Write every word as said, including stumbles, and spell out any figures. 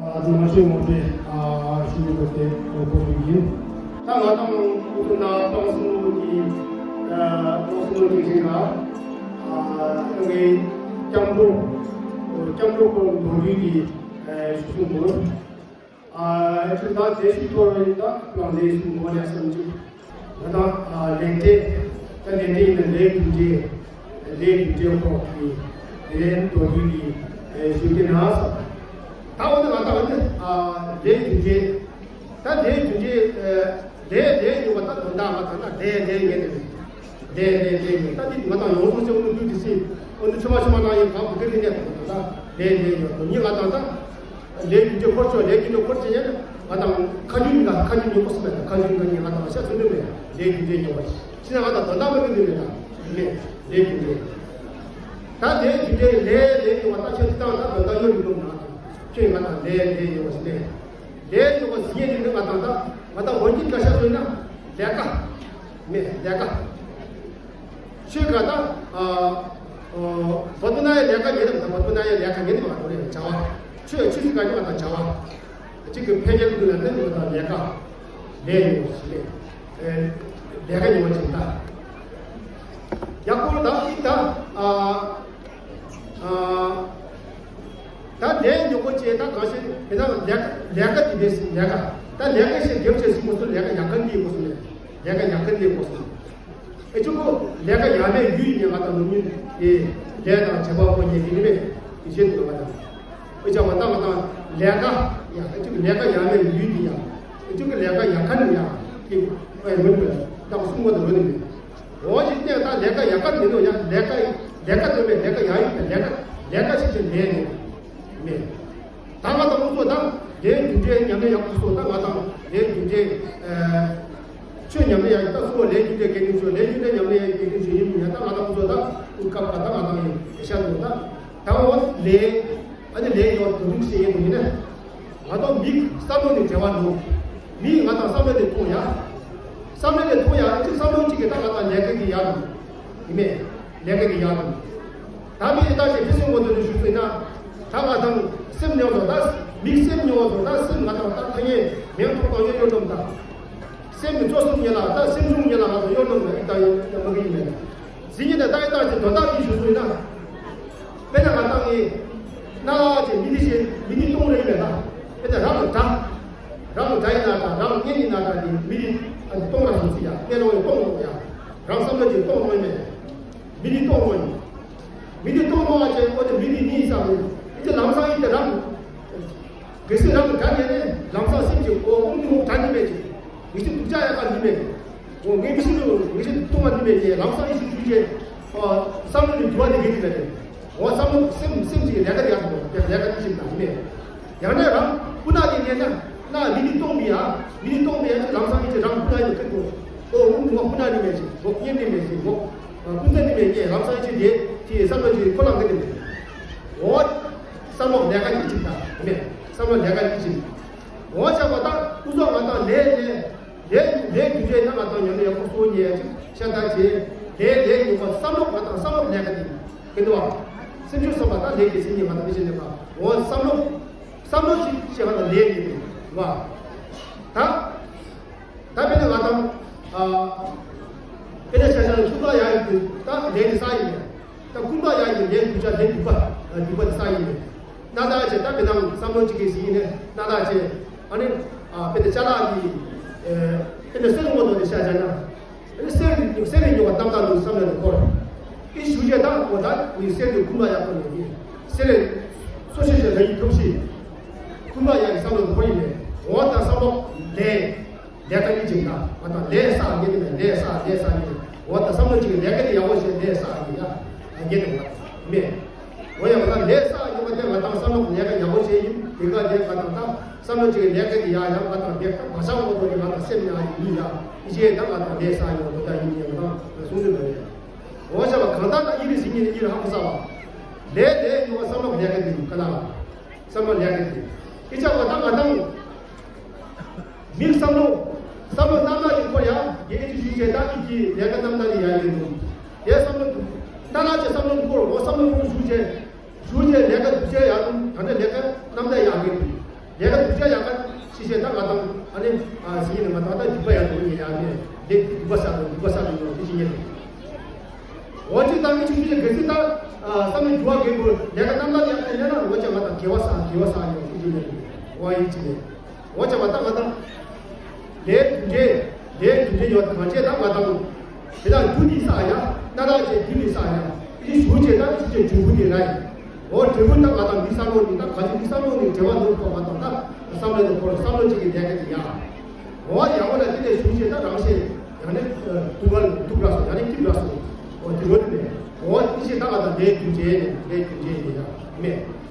ཨ་ཙི་མ་ཤེས་ངོ་སྤྲད་ཨ་ཞུ་ཡོད་པ་དེ་ངོ་སྤྲོད་ཞུ་རྒྱུ་ཡིན། ད་ང་དང་ཁོ་ཚོ་ན་ཏོག་སུ་གི་ཨ་ཏོག་སུ་གི་ཞིག་ལ་ཨ་ངའི་སྐྱབས་འགྲོ་སྐྱབས་འགྲོ་སྐོར་མདོར་བསྡུས་ཀྱི་ཨ་ཞུ་ཞུ་འདུག་ཨ་ཅི་ད་དེ་ཞིག་ཐོར་རེད། ད་ལང་ལེ་ཞིག་ངོ་ལེ་སམ་ཅིག་ང་དང་ཨ་ལས་འབྲས་ད་ལས་འབྲས་ཡིན་ན་ལས་རྒྱུ་འབྲས་ལས་རྒྱུ་འབྲས་ཁོག་གི་ལས་མདོར་བསྡུས་ཀྱི་ཞུ་གི་ན་ས། ད་འོ་ན་ང་དང་འོ་ན་ཨ་ལས་རྒྱུ་འབྲས་ད་ལས་རྒྱུ་འབྲས་ལས་ལས་ཡོད་པ་ད་དོན་དག་ང་དང་ད་ལས་ལས་ངེས་ནས་ལས་ལས་ལས་ངེས་ད་འདི་ང་དང་ཡོངས་སུ་ཅོག་ནུ་རྒྱུ་འདི་སྲིད་འོ་ན་ཆུ་མ་ཆུ་མ་ནང་ཡིན་གང་བུ་གེ་རི་ནས་ད་ལས་ལས་ཡོད་དོ་ཉིད་ང་དང་ད། ལས་རྒྱུ་འབྲས་འཁོར་ཆོག་ལས་རྒྱུ་འབྲས་འཁོར་བྱེད་ཡས་ང་དང་ཁ་རྒྱུན་ལ་ཁ་རྒྱུན་ཉོ་གོ་སི་མེད་ཁ་རྒྱུན་ལ་ཉིན་ང་དང་ཤ་ཚུན་ཚོད་མེད་ལས་རྒྱུ་འབྲས་ཉོ་བ་ཕྱིན་ན་ང་དང་དོན་དག་མ་གི་འདུག་མེད་ད་མེད་ལས་རྒྱུ་འབྲས། ད་ལས་རྒྱུ་འབྲས་ལས་ལས་ཉོ་བ་ད་ཁྱོད་ཅི་དང་ད་དོན་དག་ཡོད་མི་འདུག་ང་དང་ཁྱོད་ང་དང་ལས་ལས་ཉོ་བ་ཞིག་མེད་ལས་ཉོ་བ་ཟིན་ཡས་ནི་ང་དང་ད་ང་དང་འོན་ཀྱི་བཀའ་ཤག་ཚོས་ན་ལས་ཀ་མེད་ལས་ཀ། ཆོས་ག་ད། བོད་ན་ཡ་ལས་ཀ་ཉེ་རབས་དང་བོད་ན་ཡ་ལས་ཀ་ཉེ་རབས་མ་གཏོགས་རེད་བྱ་བ། ཆོས་ཆོས་སི་ག་ཉེ་བ་དང་བྱ་བ། གཅིག་གི་འཕེལ་རྒྱས་ཀྱི་ལ་ནི་ཡོད་དང་ལས་ཀ་ལས་ཡོད་ཞིག་ལས་ལས་ཀ་ཉེ་བ་ཅིག་ད། ཡག་པོ་ད་ཨི་ད། ད་ལས་ཉོ་གོ་ཅེས་ད་གང་ཞིག་དེ་ན་ལས་ཀ་ལས་ཀ་དེ་བས་ལས་ཀ་ད་ལས་ཀ་ཞིག་དེབ་ཅེས་སི་མོ་སུ་ལས་ཀ་ཡག་ག་འདི་གོ་སུ་ལས་ཀ་ཡག་ག་འདི་གོ་སུ། ཨེ་ཅོ་ཁོ་ལས་ཀ་ཡག་མེད་ཡུལ་ཡིན་ང་དང་ནུབ་ཉིན་དེ་ལས་དང་བྱེད་པ་ཁོ་ཉིད་ཡིན་མེད་དེ་བཤད་འདུག་ང་དང་། ཨེ་ཅོ་ང་དང་ང་དང་ལས་ཀ་ཡ་ཨེ་ཅོ་ལས་ཀ་ཡག་མེད་ཡུལ་དེ་ཡ་ཨེ་ཅོ་གི་ལས་ཀ་ཡག་ཁ་ནི་ཡ་དེ་ཨེ་མི་འདུག་ད་གསུང་མོ་དེ་རོ་ནི་མེད། འོ་ཞིག་གནས་ད་ལས་ཀ་ཡག་ཀ་མེད་ནོ་ཡ་ལས་ཀ་ལས་ཀ་འདོད་པའི་ལས་ཀ་ཡག་ཡོད་པའི་ལས་ཀ་ལས་ཀ་ཞིག་ཅིག་མེད་ནི་མེད། ད་ང་དང་ཚོ་ད་ལས་རྒྱུ་འབྲས་ཉམས་ལེན་ཡག་པོ་སོང་ད་ང་དང་ལས་རྒྱུ་འབྲས་ཆོས་ཉམས་ལེན་ཡག་ད་སོ་ལས་རྒྱུ་འབྲས་དགེ་འདུན་ཆོས་ལས་རྒྱུ་འབྲས་ཉམས་ལེན་ཡག་དགེ་འདུན་ཆོས་ཡིན་མིན་ཡ་ད་ང་དང་ཚོ་ད་སྐབས་ཀ་ད་ང་དང་ཡིན་ཤ་དུ་ད་ད་འོ་ལས། ཨ་ནི་ལས་ཡོད་དོ་དུག་ཟེར་ཡས་དུ་ཡིན་ན། ང་དང་མིག་བསམ་བློ་ནི་བྲལ་བ་འདུག་མིག་ང་དང་བསམ་བློ་ནི་གཏོང་ཡ། བསམ་བློ་ནི་གཏོང་ཡ་ཅིག་བསམ་བློ་གཅིག་གིས་ད་ང་དང་ལས་ཀ་གི་ཡ་འདུག་ཡིན་མེད། ལས་ཀ་གི་ཡ་འདུག་ད་མི་ཡི་ད་ཅིག་ཕི་སེམས་ངོ་དུ་ནི་ཞུ་ཚུལ་ན། ད་ང་དང་སེམས་ཉོ་དོ་ད་མིག་སེམས་ཉོ་དོ་ད་སེམས་ང་དང་ད་ཐ་སྙད་མེད་ཐོག་དང་ཡོད་ཡོད་དོ་ད། སེམས་ཀྱི་གཙོ་གསུམ་ཉེ་ལ་ད་སེམས་བྱུང་ཉེ་ལ་ང་ཚོ་གཡོ་ནོར་ལ་ཡི་དྭགས་ཡོད་ཡོད་མ་གི་ཡིན་མེད། ཟིན་ཉེ་ད་ད་ཡི་དྭགས་ཀྱི་དོན་དག་གི་ཞུ་ཚུལ་ན། དཔེར་ན་ང་ཏང་ངི་ན་ལ་ཅེ་མི་དེ་ཞེ་མི་དེ་སྟོང་རེ་མེད་ད། དཔེར་ན་རང་གི་དགྲ། རང་གི་དགྲ་ཡིན་ན་ད་རང་གི་གཉེན་ཡིན་ན་ད་དེ་མི་དེ་ཨ་ནི་སྟོང་ར་སོང་ཚིག་ཡ་དཔེ་ལོང་ཡི་སྟོང་ཡོང་ཡ། རང་བསམ་བློ་ཅེ་སྟོང་ཡོང་མེད། མི་དེ་སྟོང་ཡོང་ཡིན། མི་དེ་སྟོང་ཡོང་བ་ཅེ་ཨོ་ཅེ་མི་དེ་གཉིས་ཡིན་ས་མེད། ཨི་ཅེ་ལམ་སང་ཡིན་ཏེ་རང་གི། གལ་སྲིད་རང་གི་དགྲ་ཉན་ནས་ལམ་སང་སེམས་ཀྱི་འོ་འོང་དུ་འོང་དགྲ་ཉིད་མེད་ཅིང་། ངེས་ཤེས་སྡུག་ཅག་ཡག་པ་ཉིད་མེད་ཅིང་། འོ་ངེས་མི་ཤེས་དུ་ངེས་ཤེས་སྡུག་ཏུ་མ་ཉིད་མེད་ཅིང་ལམ་སང་ཡེ་ཤེས་ཞུ་ཅེས། ཨ་བསམ་བློ་ནི་འགྱུར་བ་ནི་འགལ་ནི་མེད་རེད། འོ་བསམ་བློ་སེམས་སེམས་ཀྱི་ལས་ཀ་ཡག་པོ་ཡག་ལས་ཀ་ཅི་ཞིག་དང་ཉིད་མེད། ཡང་ན་རང་ཀུན་ནས་ཉན་ན་ན་མི་ནི་སྟོང་མི་ཡ། མི་ནི་སྟོང་མི་ཡ་ཅིག་ལམ་སང་ཡེ་ཅིག་རང་ཀུན་ནས་ཡོད་ཀི་འདུག་འོ་འོང་དུ་འོང་ཀུན་ནས་ཉིད་མེད་ཅིང་འོ་གཉེན་ཉིད་མེད་ཅིང་འོ་ཀུན་ནས་ཉིད་མེད་ཅིང་ལམ་སང་ཡེ་ཅིག་དེ་དེ་བསམ་བློ་ཅིག་ཁོ་ལ་འགལ་ནི་མེད། འོ། བསམ་བློ་ལས་ཀ་ཡིན་གཅིག་དང་མེད། བསམ་བློ་ལས་ཀ་ཡིན་གཅིག་འོ་བྱས་པ་དང་ཀུན་རྫོབ་ང་དང་ལས་ལས་ལས་ལས་རྒྱུ་འབྲས་ཡང་ང་དང་ཉམས་ལེན་ཡག་པོ་གསོག་ཉེ་ཡ་ཅིག་ཤ་སྟག་བྱས་ལས་ལས་ཡིན་པ་བསམ་བློ་ང་དང་བསམ་བློ་ལས་ཀ་དེ་ཡིན་ཀི་འདུག་བ། སེམས་བྱུང་བསམ་པ་དང་ལས་ཀྱི་སེམས་ཉིད་ང་དང་མི་ཤེས་ནས་པ་འོ་བསམ་བློ་བསམ་བློ་ཅིག་བྱས་ང་དང་ལས་ཡིན་བ། ད། ད་དཔེར་ན་ང་དང་། ཨ། དཔེར་ན་ཆ་བཞག་ན་ཀུན་རྟོག་ཡག་ཡིན་དུས་ད་ལས་ནི་བསགས་ཡིན་མེད། ད་ཀུན་རྟོག་ཡག་ཡིན་ལས་རྒྱུ་ཆ་ལས་སྡིག་པ་སྡིག་པ་དེ་བསགས་ཡིན་མེད། སྣ་ཐག་ཆེ་ད་དཔེར་ན་བསམ་བློ་གཅིག་གིས་ཟིན་ཡིན་ནས་སྣ་ཐག་ཆེ། ཨ་ནི། ཨ་དཔེར་ན་ཅ་ལག་གི། ཨེ། དཔེར་ན་གསེར་དངོས་དང་དེ་བཤད་བྱས་ན། ཨ་ནི་གསེར་གསེར་རིགས་ཉོ་བ་རྣམ་དག་ལུགས་བསམ་བློ་དེ་འཁོར། ཨི་ཞུ་རྒྱ་དང་འོ་ད་ནི་གསེར་གྱི་ཀུན་རྟོག་ཡག་པོ་ཡོད་ཀྱི། གསེར་རེད། སོ་ཤེས་ཤེས་ལ་ཡི་ཐུབ་ཤེས། ཀུན་རྟོག་ཡག་གི་བསམ་བློ་དེ་འཁོར་ཡིན་མེད། འོ་ད་བསམ་བློ་ལས། ལས་ཀ་ཡིན་ཅིག་ན་ང་དང་ལས་བསགས་ཉེ་དེ་ནས་ལས་བསགས་ལས་བསགས་ཉེ་དེ་འོ་ད་བསམ་བློ་ཅིག་ལས་ཀ་དེ་ཡག་པོ་བྱས་ལས་བསགས་ཉེ་ཡ་ཉེ་དེ་ང་མེད། འོ་ཡ་ང་དང་ལས་བསགས་ཉེ་བ་དེ་ང་དང་བསམ་བློ་ལས་ཀ་ཡག་པོ་བྱས་ཡིན་དེ་ག་དེ་ང་དང་ད་བསམ་བློ་ཅིག་ལས་ཀ་དེ་ཡག་ཡག་ང་དང་དེ་ད་མ་བྱང་བོ་དོ་དེ་ང་དང་སེམས་ཉག་ཡིན་ཡིན་ཡ་ཡི་ཅེ་ད་ང་དང་ལས་བསགས་ཉེ་བ་དོ་ད་ཡིན་ཉེ་ང་དང་གསུང་དུ་མ་རེད། འོ་བྱ་བ་གང་ལྟར་ད་ཡིན་རེད་ཟིན་ཉེ་དེ་ཡིན་ཧ་གོ་ས་བ། ལས་ལས་ཉེ་བ་བསམ་བློ་ལས་ཀ་དེ་ཡིན་ག་ལ། བསམ་བློ་ལས་ཀ་དེ་ཡིན་ཨི་ཅག་བ་ད་ང་དང་། མིག་བསམ་བློ། བསམ་བློ་རྣམ་དག་ཅིག་འཁོར་ཡ་དེ་ཨེ་ཅིག་ཞུ་བྱས་ད་ཨི་ཅིག་ལས་ཀ་རྣམ་དག་ཅིག་ཡག་གི་འདུག་དེ་བསམ་བློ་འདུག་རྣམ་དག་ཅིག་བསམ་བློ་འཁོར་འོ་བསམ་བློ་འཁོར་ཞུ་བྱས། ཞུ་བྱས་ལས་ཀ་འདུག་བྱས་ཡག་འདུག་ད་ནས་ལས་ཀ་རྣམ་དག་ཡག་གི་འདུག་ལས་ཀ་སྡུག་ཅག་ཡག་ག་ཤི་ཤེས་ད་ང་དང་ཨ་ནི་ཨ་ཟིན་ནས་མ་ད་ད་སྡིག་པ་ཡག་འདུག་ཉེ་ཡག་ནས་ལས་སྡིག་པ་བསགས་འདུག་སྡིག་པ་བསགས་འདུག་ཉོ་དེ་ཤི་ཉེ་རེད། འོ་ཅི་ད་མི་ཆུང་ཆུང་གལ་སྲིད་ད་བསམ་བློ་འགྱུར་བ་གལ་དགོས་ལས་ཀ་རྣམ་པ་ཡག་ནས་ལས་ན་འོ་ཅག་ང་དང་དགེ་བ་བསགས་དགེ་བ་བསགས་ཉོ་དེ་ཤི་ཉེ་རེད། འོ་ཡིན་ཅི་ནས་འོ་ཅག་མ་ད་ང་དང་ལས་རྒྱུ་འབྲས་ལས་རྒྱུ་འབྲས་ཉོ་གང་བྱས་ད་ང་དང་། དེ་དག་རྒྱུ་ནི་བསགས་ཡ། སྣ་དག་ཅེས་རྒྱུ་ནི་བསགས་ཡ། དེ་ནི་ཞུ་བྱེད་དང་ཕྱི་བྱེད་འབྲས་བུ་ནི་ར་ཡིན། འོ་འབྲས་བུ་ད་ང་དང་འདི་བསམ་བློ་ནི་ད་ག་ཅི་འདི་བསམ་བློ་ནི་འབྲེལ་བ་འདུག་གོ་མ་གཏོགས་ད་བསམ་བློ་དང་འཁོར་བསམ་བློ་གཅིག་གི་ལས་ཀ་དེ་ཡ། འོ་ཡ་འོ་ལ་དེ་ནས་ཞུ་བྱེད་ད་རང་བཞིན་ཡང་ནི་སྡུག་ར་སྡུག་ར་སོ་ཡང་ནི་སྐྱིད་ར་སོ། འོ་དེ་རོ་དེ་ནས་འོ་དེ་བཞིན་ད་ང་དང་ལས་རྒྱུ་འབྲས་ནས་ལས་རྒྱུ་འབྲས་ནས་ཡ་མེད།